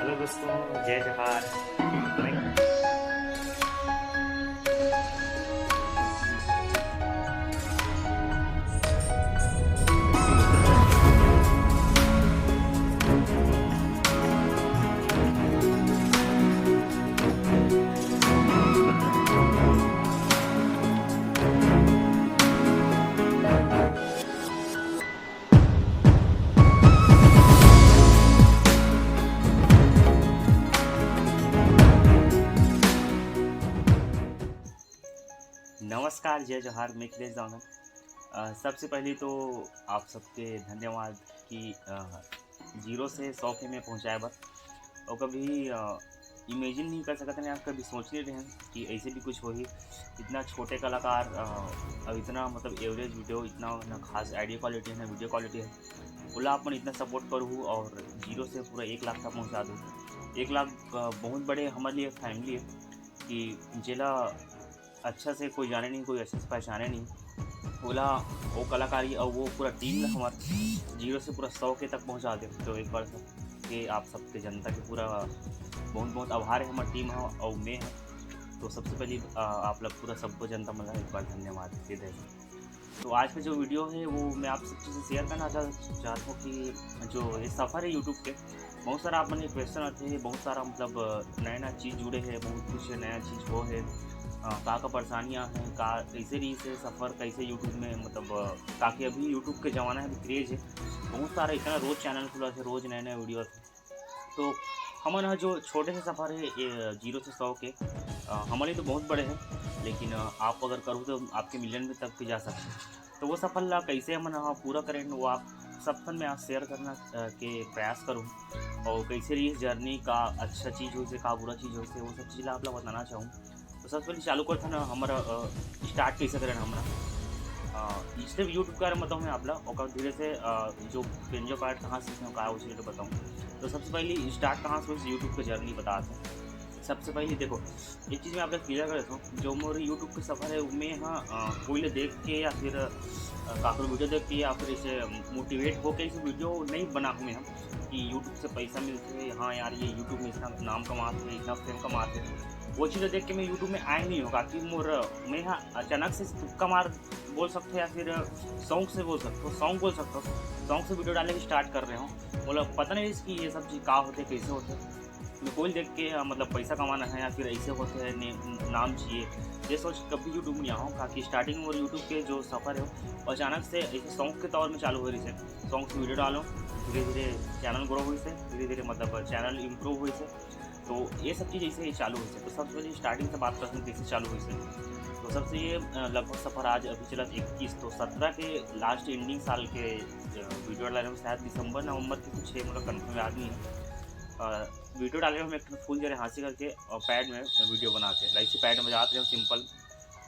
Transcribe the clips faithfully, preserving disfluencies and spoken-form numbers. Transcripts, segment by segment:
दोस्तों, जय जोहार। नमस्कार, जय जोहार, मैं अखिलेश दावना। अ, सबसे पहले तो आप सबके धन्यवाद कि, अ, ज़ीरो से सौ के में पहुँचाए बर। और कभी, अ, imagine नहीं कर सकत रहेन, आप कभी सोच नहीं रहेन कि ऐसे भी कुछ होही। इतना छोटे कलाकार, अ, और इतना मतलब average video, इतना ना खास audio quality है, ना video quality है, ओला आप मन इतना support करहू और ज़ीरो से पूरा एक लाख तक पहुँचा दो। एक लाख, अ, बहुत बड़े हमारे लिए family है कि जेला अच्छा से कोई जाने नहीं, कोई अच्छे से पहचाने नहीं, ओला, वो कलाकारी और वो पूरा team ला हमार ज़ीरो से पूरा सौ के तक पहुँचा दे। तो एक बार सबके, आप सबके जनता के पूरा बहुत बहुत आभार है हमार team ह और मैं ह। तो सबसे पहले, अ, आप लोग पूरा सबको जनता मन ला एक बार धन्यवाद दे दे। तो आज का जो video है वो मैं आप सबसे share करना चाह-, चाहता हूँ कि जो ये सफ़र है YouTube के, बहुत सारा आप मन के question आथे, बहुत सारा मतलब नया नया चीज़ जुड़े है, बहुत कुछ नया चीज़ हो है, अ, का का परेशानियाँ हैं, का कैसे रही से सफ़र, कैसे YouTube में मतलब, अ, ताकि अभी YouTube के ज़माना है, अभी craze है, बहुत सारा इतना रोज़ channel खुला है, रोज़ नए नए video आथे। तो हमन ह जो छोटे से सफ़र है ये ज़ीरो से सौ के, अ, हमन लिए तो बहुत बड़े है, लेकिन, अ, आप अगर करो तो आपके million में तक भी जा सकते हैं। तो वो सफ़र ला कैसे हमन ह पूरा करें, वो आप सब मन में आज share करना, अ, के प्रयास करूँ और कैसे रही journey, का अच्छा चीज़ होइसे, का बुरा चीज़ होइसे, वो सब चीज़ ला आप ला बताना चाहूँ। तो सबसे पहले चालू करथन हमर, अ, start कैसे करेन हमन। अ, सिर्फ YouTube के बारे में बताऊँ मैं आप ला, ओकर धीरे से, अ, जो केंजो part कहाँ सीखे हूँ, का उसे तो बताऊँ। तो सबसे पहले start कहाँ से होइस YouTube के journey बताथन। सबसे पहले देखो, एक चीज़ मैं आप ला clear कर देता हूँ, जो मोर YouTube के सफ़र है, मैं ह, अ, कोई ले देख के या फिर, अ, काकरो video देख के या फिर ऐसे motivate होके ऐसे video नहीं बना हूँ मैं ह कि YouTube से पैसा मिलथे, हाँ यार, ये YouTube में इतना नाम कमाथे, इतना fame कमाथे। वो चीज़ देख के मैं YouTube में आए नहीं हूँ, काकि मोर, मैं ह अचानक से तुक्का मार बोल सकते हो या फिर शौक से बोल सकते हो, शौक बोल सकते हो, शौक से video डालने की start कर रहे हो। बोला, पता नहीं इसकी ये सब चीज़ का होते, कैसे होते। मैं कोई देख के, अ, मतलब पैसा कमाना है या फिर ऐसे होते हैं ने-, नाम चाहिए, ये सोच के कभी YouTube नहीं आऊँ, काकि starting में मोर YouTube के जो सफ़र है वो अचानक से ऐसे शौक के तौर में चालू हो रही है। शौक से video डालो, धीरे धीरे channel grow होइसे, धीरे धीरे मतलब channel improve होइसे। तो ये सब चीज़ ऐसे ही चालू होइसे। तो सबसे पहले starting से बात करते हैं कैसे चालू होइसे। तो सबसे ये, अ, लगभग सफ़र आज अभी चला इक्कीस, तो सत्रह के last ending साल के, अ, video डाले में शायद दिसंबर नवंबर के कुछ है, मतलब confirm याद नहीं है। अ, video डाले में एक ठन फूल जरे हाँसी करके और pad में video बना के, ऐसे pad में जाते हैं simple,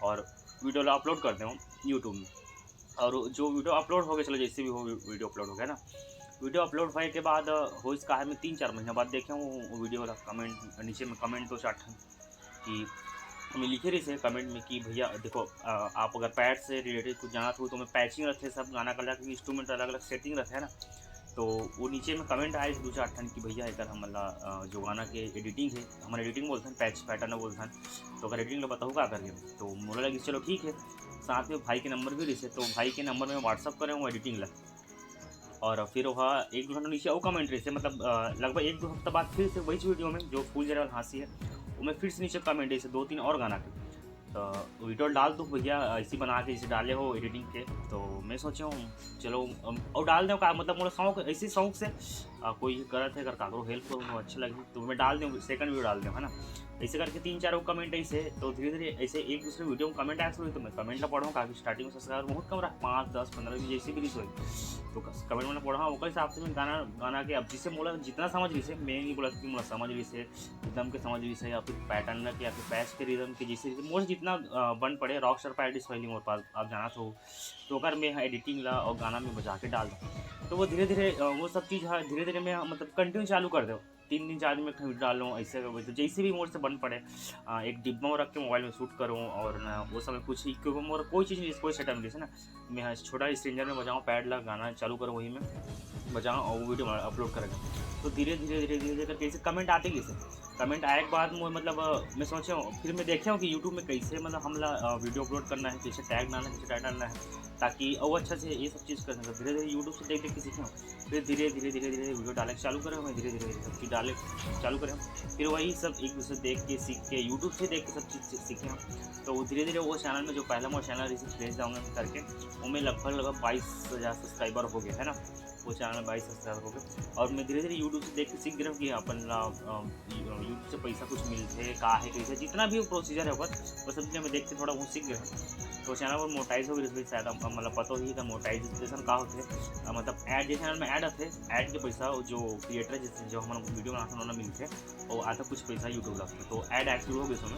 और video ला upload कर दे हूँ YouTube में। और जो video upload हो गया, चलो जैसे भी हो, video upload हो गया ना, video upload होए के बाद, अ, होइस का है, मैं तीन चार महीना बाद देखे हूँ वो video वाला comment, नीचे में comment दो चार ठन कि हमें लिखे रहिसे comment में कि भैया देखो, अ, आप अगर pad से related कुछ जानत हो तो मैं patching रखे सब गाना का, क्योंकि instrument अलग अलग setting रखे है ना। तो वो नीचे में comment आए दो चार ठन कि भैया एकर हमन ला, अ, जो गाना के editing है, हमन editing बोलथन, patch pattern बोलथन, तो अगर editing ला बताओ का करके, तो मोला लगिस चलो ठीक है। साथ में भाई के number भी रहिसे, तो भाई के number में WhatsApp करे हूँ editing ला। और फिर वह एक दो घंटा नीचे अउ comment रहिसे, मतलब, अ, लगभग एक दो हफ्ता बाद फिर से वही video में जो फूल जरे वाला हाँसी है, वो में फिर से नीचे comment रहिसे दो तीन और गाना के। तो video डाल दो भैया, ऐसी बना के जैसे डाले हो editing के। तो मैं सोचे हूँ चलो, अम, और डाल दो का, मतलब मोला शौक, ऐसे शौक से, अ, कोई करत है, अगर काकरो help करूँ तो अच्छा लगे, तो मैं डाल दूँ, second video डाल दूँ, है ना। ऐसे करके तीन चार वो comment ऐसे, तो धीरे धीरे ऐसे एक दूसरे video में comment आया शुरू हुई, तो मैं comment ला पढ़ूँ, काकि starting में subscriber बहुत कम रहा, पाँच, दस, पन्द्रह भी जैसे भी reach हुई, तो comment में पढ़ा, ओकर हिसाब से मैं गाना, गाना के, अब जिसे मोला जितना समझ रहिसे, मैं नहीं बोला कि मोला समझ रहिसे, rhythm के समझ रहिसे, या फिर pattern के, या फिर patch के rhythm के, जैसे मोर जितना, अ, बन पड़े, rockstar pad इस पहली मोर पास, आप जानत हो, तो ओकर में editing ला और गाना में बजा के डाल दूँ। तो वो धीरे धीरे, अ, वो सब चीज़ है, धीरे धीरे मैं, मतलब, continue चालू कर दे। तीन दिन, चार दिन में एक video डाल लूँ, ऐसे करके। तो जैसे भी मोर से बन पड़े, अ, एक डिब्बा में रख के mobile में shoot करूँ और ना वो समय कुछ equipment और कोई चीज़ नहीं, कोई setup नहीं, है ना। मैं हाँ, छोटा stranger में बजाऊँ, pad ला, गाना चालू करूँ, वही में बजाऊँ और वो video upload करेगा। तो धीरे धीरे धीरे धीरे धीरे करके ऐसे कमेंट आते गए। कमेंट आए के बाद मैं, मतलब, अ, मैं सोचे हूँ, फिर मैं देखे हूँ कि यूट्यूब में कैसे, मतलब, हमला वीडियो अपलोड करना है, कैसे टैग डालना है, कैसे टाइटल डालना है, ताकि वो अच्छा से ये सब चीज़ कर सकें। धीरे धीरे यूट्यूब से देख देख के सीखे हूँ। फिर धीरे धीरे धीरे धीरे वीडियो डाले चालू करे हूँ, धीरे धीरे धीरे सब चीज़ डाले चालू करे हूँ। फिर वही सब एक दूसरे देख के सीख के, यूट्यूब से देख के सब चीज़ सीखे हूँ। तो वो धीरे धीरे वो चैनल में, जो पहला मोर चैनल रिसीव भेज जाऊँगा करके, वो में लगभग लगभग बाईस हज़ार सब्सक्राइबर हो गए, है ना। वो चैनल में बाईस सब्सक्राइबर हो गए। और मैं धीरे धीरे यूट्यूब से देख के सीख गया हूँ कि अपन ला, अ, यू-, यूट्यूब से पैसा कुछ मिलते, का है, कैसे, जितना भी प्रोसीजर है ओकर, वो सब चीज़ मैं देख के थोड़ा बहुत सीख गया हूँ। तो चैनल पर मोनेटाइज हो गई, शायद हम, मतलब, पता ही था मोनेटाइजेशन का होते, अ, मतलब, ऐड, जैसे चैनल में ऐड आते, ऐड के पैसा जो क्रिएटर, जैसे जो हम वीडियो बनाते हैं, उन्होंने मिलते, और आधा कुछ पैसा यूट्यूब लगता है। तो ऐड एक्टिव हो गए उसमें।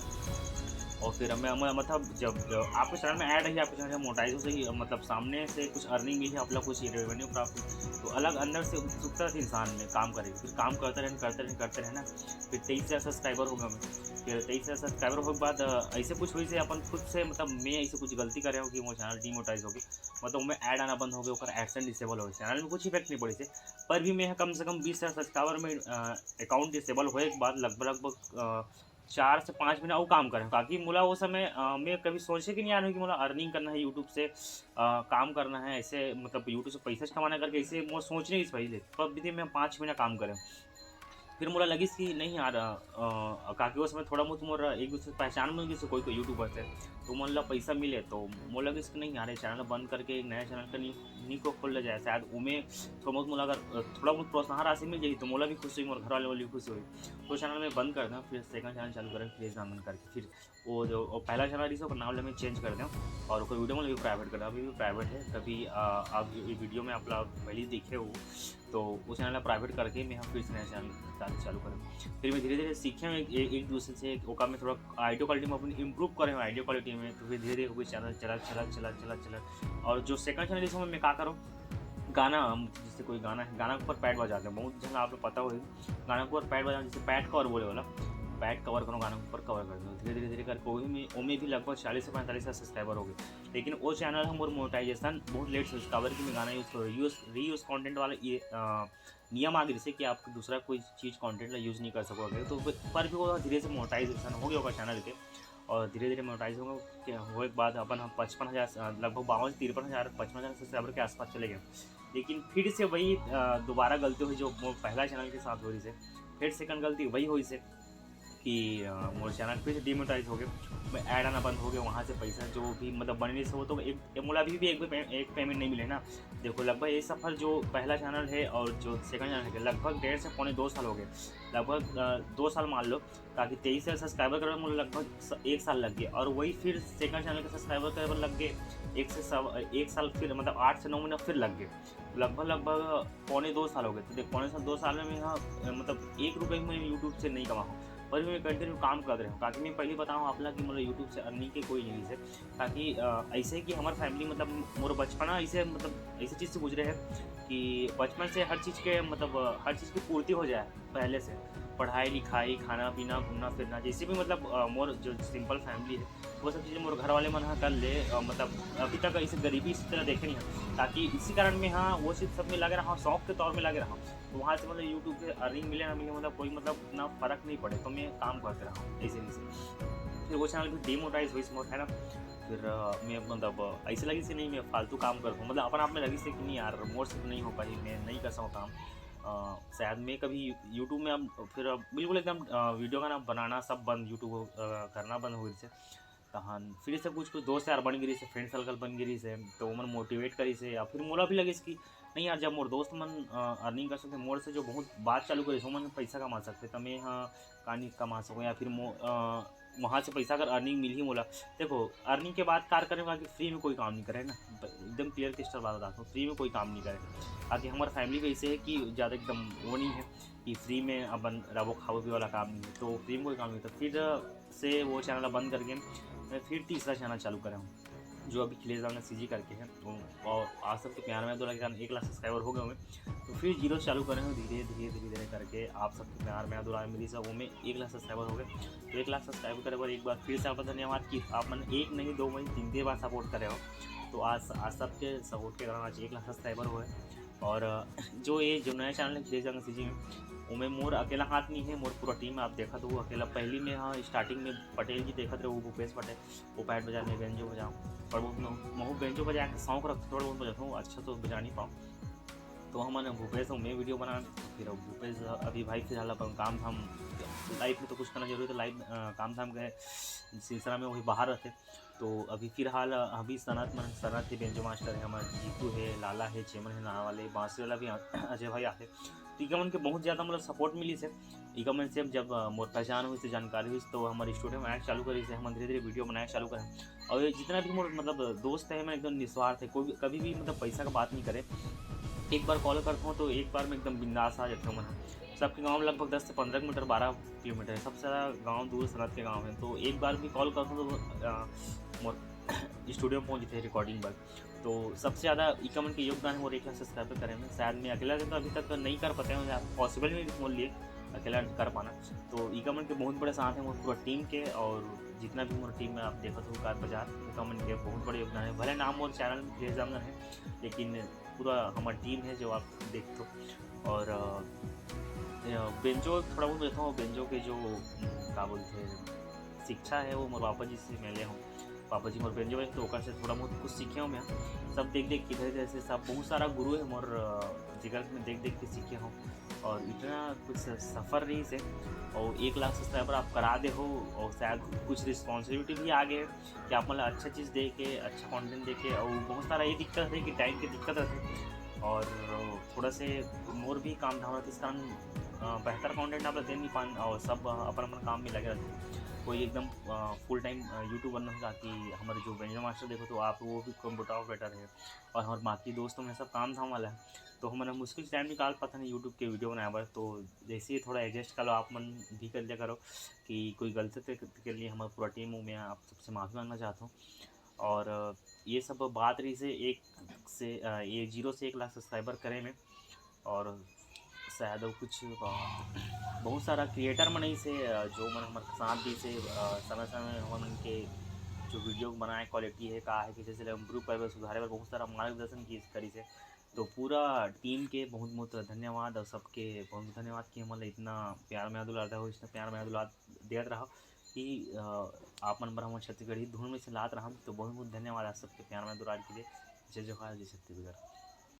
और फिर हमें, हमें, मतलब, जब, जब आपके चैनल में ऐड है, आपके चैनल मोनेटाइज हो सही, मतलब, सामने से कुछ अर्निंग भी है, अपना कुछ रेवेन्यू प्राप्त हो, तो अलग अंदर से उत्सुकता थी इंसान में काम करेगी। फिर काम करते रहना, करते रहना, करते रहना। फिर तेईस हज़ार सब्सक्राइबर हो गए हमें। फिर तेईस हज़ार सब्सक्राइबर होने के बाद, अ, ऐसे कुछ हुई से अपन खुद से, मतलब, मैं ऐसे कुछ गलती करे हूँ कि वो चैनल डिमोनेटाइज हो गई। मतलब, मैं ऐड आना बंद हो गया, ओकर एडसेंस डिसेबल हो गए, चैनल में कुछ इफेक्ट नहीं पड़ी से। पर भी मैं कम से कम बीस हज़ार सब्सक्राइबर में, अ, अकाउंट डिसेबल होए के बाद लगभग, लगभग, अ, चार से पाँच महीना अउ काम करे हूँ, ताकि मोला वो समय, अ, मैं कभी सोचे कि नहीं आ रहा हूँ कि मोला अर्निंग करना है यूट्यूब से, अ, काम करना है ऐसे, मतलब, यूट्यूब से पैसा कमाना करके, ऐसे मोर सोच नहीं इस पहले, पर भी मैं पाँच महीना काम करे हूँ। फिर मोला लगिस कि नहीं यार, अ, अ, काकि वो समय थोड़ा बहुत मोर एक दूसरे से पहचान बन गई से कोई कोई यूट्यूबर से, तो मोला पैसा मिले, तो मोला लगिस कि नहीं यार, ये चैनल बंद करके एक नया चैनल का न्यू, न्यू को खोल ले जाए, शायद उमे थोड़ा बहुत मोला अगर, अ, थोड़ा बहुत प्रोत्साहन राशि मिल जाए, तो मोला भी खुशी हुई, मोर घर वाले वाली भी खुशी हुई। तो चैनल में बंद कर दें, फिर सेकंड चैनल चालू करें, क्रेज नाम करके। फिर वो जो, वो पहला चैनल रहिस, ओकर नाम ला मैं चेंज कर दें और ओकर वीडियो में भी प्राइवेट कर दें। अभी भी प्राइवेट है, कभी, अ, आप ये वीडियो में आप लोग पहले ही देखे हो, तो वो चैनल ला प्राइवेट करके मैं हम फिर से नया चैनल चालू, चालू करें। फिर मैं धीरे धीरे सीखे हूँ एक, एक, एक दूसरे से, ओकर में थोड़ा ऑडियो क्वालिटी में अपन इम्प्रूव करे हूँ, ऑडियो क्वालिटी में। तो फिर धीरे धीरे वो चैनल चला, चला, चला, चला, चला। और जो सेकंड चैनल, इसमें मैं का करूँ, गाना, हम जैसे कोई गाना है, गाना के ऊपर पैड बजाते हैं, बहुत जन आप लोग पता होगा, गाना के ऊपर पैड बजाना, जैसे पैड कवर बोले वाला, पैड कवर करो, गाना के ऊपर कवर कर दो। धीरे धीरे धीरे करके वही में, ओमे भी लगभग चालीस से पैंतालीस हज़ार सब्सक्राइबर हो गए। लेकिन वो चैनल हम और मोनेटाइजेशन बहुत लेट से, सब्सक्राइबर की मैं गाना यूज़ करो, रीयूज़, रीयूज़ कंटेंट वाला ये, अ, नियम आ गए जैसे कि आप दूसरा कोई चीज़ कंटेंट ला यूज़ नहीं कर सकोगे। तो फिर, पर भी वो धीरे से मोनेटाइजेशन हो गया होगा चैनल के, और धीरे धीरे मोनेटाइज होगा के, होए के बाद अपन हम पचपन हज़ार, अ, लगभग बावन से तिरपन हज़ार, पचपन हज़ार सब्सक्राइबर के आसपास चले गए। लेकिन फिर से वही, अ, दोबारा गलती हुई जो मोर पहला चैनल के साथ हो रही से, फिर सेकंड गलती वही हुई से कि, अ, मोर चैनल फिर से डिमोनेटाइज हो गए, मैं ऐड आना बंद हो गया, वहाँ से पैसा जो भी, मतलब, बने रही से, वो तो एक, ये मोला अभी भी एक भी पे-, एक पेमेंट नहीं मिले ना। देखो, लगभग ये सफर जो पहला चैनल है और जो सेकंड चैनल है, लगभग डेढ़ से पौने दो साल हो गए, लगभग, अ, दो साल मान लो, ताकि तेईस हज़ार सब्सक्राइबर करे बर मोला लगभग स-, एक साल लग गया, और वही फिर सेकंड चैनल के सब्सक्राइबर करे बर लग गए एक से सव-, एक साल, फिर, मतलब, आठ से नौ महीना फिर लग गए, तो लगभग, लगभग पौने दो साल हो गए। तो देख, पौने साल, दो साल में मैं यहाँ, अ, मतलब, एक रुपये भी मैं यूट्यूब से नहीं कमा हूँ, पर भी मैं कंटिन्यू काम कर रहे हूँ। ताकि मैं पहले बताऊँ आप लोग कि, मतलब, यूट्यूब से अर्निंग के कोई नहीं है, ताकि, अ, ऐसे कि हमार फैमिली, मतलब, मोर बचपना ऐसे, मतलब, ऐसी चीज़ से गुजरे है कि बचपन से हर चीज़ के, मतलब, अ, हर चीज़ की पूर्ति हो जाए पहले से, पढ़ाई लिखाई, खाना पीना, घूमना फिरना, जैसे भी, मतलब, अ, मोर जो सिंपल फैमिली है, वो सब चीज़ें मोर घर वाले मन ह कर ले, अ, मतलब, अभी तक ऐसे गरीबी इस तरह देखे नहीं है, ताकि इसी कारण में, हाँ, वो चीज़ सब में लगे रहा, शौक के तौर में लगे रहा। तो वहाँ से, मतलब, यूट्यूब से अर्निंग मिले ना मिले, मतलब, कोई, मतलब, इतना फ़र्क नहीं पड़े, तो मैं काम करते रहा ऐसे वैसे। फिर वो चैनल भी डिमोनेटाइज हुई मोर, है ना। फिर, अ, मैं, मतलब, अ, ऐसे लगी से नहीं, मैं फालतू काम करता हूँ, मतलब, अपन आप में लगी से कि नहीं यार, मोर से तो नहीं हो पाई, मैं नहीं कर सकता काम। अ, शायद मैं कभी यूट्यूब में अब फिर अब बिल्कुल एकदम, अ, वीडियो का ना बनाना सब बंद, यूट्यूब, अ, करना बंद हो गई से। तहन फिर से कुछ, कुछ दोस्त यार बन गिरी से, फ्रेंड सर्कल बन गिरी से, तो ओमन मोटिवेट करी से, या फिर मोला भी लगिस कि नहीं यार, जब मोर दोस्त मन, अ, अर्निंग कर सकते, मोर से जो बहुत बात चालू करिस, ओमन पैसा कमा सकते, त मैं ह का नहीं कमा सकूँ, या फिर मो-, अ, वहाँ से पैसा अगर अर्निंग मिलही मोला। देखो, अर्निंग के बाद कार करें, बाकी फ्री में कोई काम नहीं करे ना, ब-, एकदम क्लियर क्रिस्टल बात बताता हूँ, फ्री में कोई काम नहीं करे। बाकी हमार फैमिली भी ऐसे है कि ज़्यादा एकदम वो नहीं है कि फ्री में अपन रहो खाओ पियो वाला काम नहीं है, तो फ्री में कोई काम नहीं। तो फिर से वो चैनल बंद करके मैं फिर तीसरा चैनल चालू करे हूँ, जो अभी खिले जाना सीजी करके है। तो, और आप सबके प्यार में दुलार के कारण एक लाख सब्सक्राइबर हो गए होंगे। तो फिर जीरो चालू करे हूँ, धीरे धीरे धीरे धीरे करके आप सबके प्यार में दुलार मिली सब, वो में एक लाख सब्सक्राइबर हो गए। तो एक लाख सब्सक्राइबर करे बर एक बार फिर से आपका धन्यवाद कि आप मन एक नहीं, दो नहीं, तीन, तीन बार सपोर्ट करे हो। तो आज, आज सबके सपोर्ट के कारण आज एक लाख सब्सक्राइबर हुए। और अ, जो ये जो नया चैनल है खिलेश जंग सीजी में, ओमे मोर अकेला हाथ नहीं है, मोर पूरा टीम है। आप देखत हो अकेला, पहली में हाँ स्टार्टिंग में पटेल जी देखत रहे, वो भूपेश पटेल, वो पैट बजा ले बेंजो बजाओ, पर वो महू बेंजो बजा के शौक रख थोड़ा बहुत बजाता हूँ, अच्छा तो बजा नहीं पाऊँ। तो हमन भूपेश अउ मैं वीडियो बनान, फिर अब भूपेश अभी भाई फिलहाल अपन काम धाम लाइफ में तो कुछ करना जरूरी, तो लाइफ काम धाम के सिलसिला में वही बाहर रहते। तो अभी फिलहाल अभी सनत मन, सनत है बेंजो मास्टर है, हमारे जीतू है, लाला है, चेमन है, नाना वाले बांसुरी वाला भी अजय भाई आते। तो इका मन के बहुत ज़्यादा मतलब सपोर्ट मिली से। इका मन से जब अ, मोर पहचान हुई से जानकारी हुई तो हमारे स्टूडियो में आए चालू करी से, हम धीरे धीरे वीडियो बनाए चालू करें। और ये जितना भी मोर मतलब दोस्त है, मैं एकदम निस्वार्थ है, कोई भी कभी भी मतलब पैसा का बात नहीं करे। एक बार कॉल करता हूँ तो एक बार में एकदम बिंदास आ जाता हूँ मैं। सबके गाँव लगभग दस से पन्द्रह किलोमीटर, बारह किलोमीटर है, सबसे ज़्यादा गाँव दूर सनत के गाँव है। तो एक बार भी कॉल करता हूँ तो अ, मोर स्टूडियो में पहुँच जाते हैं रिकॉर्डिंग पर। तो सबसे ज़्यादा इका मन के योगदान है मोर एक लाख सब्सक्राइबर करे में। शायद मैं अकेला से तो अभी तक नहीं कर पाते हैं, पॉसिबल ही नहीं मोर लिए अकेला कर पाना। तो इका मन के बहुत बड़े साथ है मोर पूरा टीम के, और जितना भी मोर टीम में आप देखत हो कार बाजार, इका मन के बहुत बड़े योगदान है। भले नाम मोर चैनल में खिलेश जामदर है, लेकिन पूरा हमार टीम है जो आप देखते हो। और अ, अ, बेंजो थोड़ा बहुत देखता हूँ, बेंजो के जो उम, का बोलते हैं शिक्षा है वो मोर पापा जी से मिले हूँ। पापा जी मोर बेंजो बजाते तो ओकर से थोड़ा बहुत कुछ सीखे हूँ मैं। सब देख देख के इधर इधर से सब बहुत सारा गुरु है मोर अ, जेकर मैं देख देख के सीखे हूँ। और इतना कुछ सफ़र रही से, और एक लाख सब्सक्राइबर आप करा दे हो, और शायद कुछ रिस्पॉन्सिबिलिटी भी आ गए कि आप मतलब अच्छा चीज़ दे के, अच्छा कंटेंट दे के। और बहुत सारा ये दिक्कत है कि टाइम की दिक्कत रहती है, और थोड़ा से मोर भी काम धाम रहता है, इस कारण अ, बेहतर कंटेंट आप दे नहीं पान, और सब अपन अपन काम में लगे रहते हैं। कोई एकदम फुल टाइम यूट्यूबर नहीं, ताकि हमारे जो बेंजो मास्टर देखो तो आप वो भी कंप्यूटर ऑपरेटर है, और हमारे बाकी दोस्तों में सब काम धाम वाला है। तो हमारा मुश्किल टाइम निकाल पाता नहीं यूट्यूब के वीडियो बनाए बर। तो जैसे ही थोड़ा एडजस्ट कर लो, आप मन भी कर लिया करो कि कोई गलती के लिए हमारा पूरा टीम हूँ मैं, आप सबसे माफ़ी मांगना चाहता हूँ। और अ, ये सब बात रही से एक से अ, ये जीरो से एक लाख सब्सक्राइबर करे में, और शायद वो कुछ अ, बहुत सारा क्रिएटर मन से अ, जो मन हमारे साथ दी से अ, समय समय में हमन के जो वीडियो बनाए क्वालिटी है का है कि जैसे इम्प्रूव करे बर, सुधारे बर बहुत सारा मार्गदर्शन की करी से। तो पूरा टीम के बहुत बहुत धन्यवाद, और सबके बहुत बहुत धन्यवाद कि हमन ला इतना प्यार मया दुलार दे हो, इतना प्यार मया दुलार देत रहो कि अ, आप मन बर हमन छत्तीसगढ़ी धुन में से लात रहम। तो बहुत बहुत धन्यवाद आप सबके प्यार मया दुलार के लिए। जय जोहार, जय छत्तीसगढ़।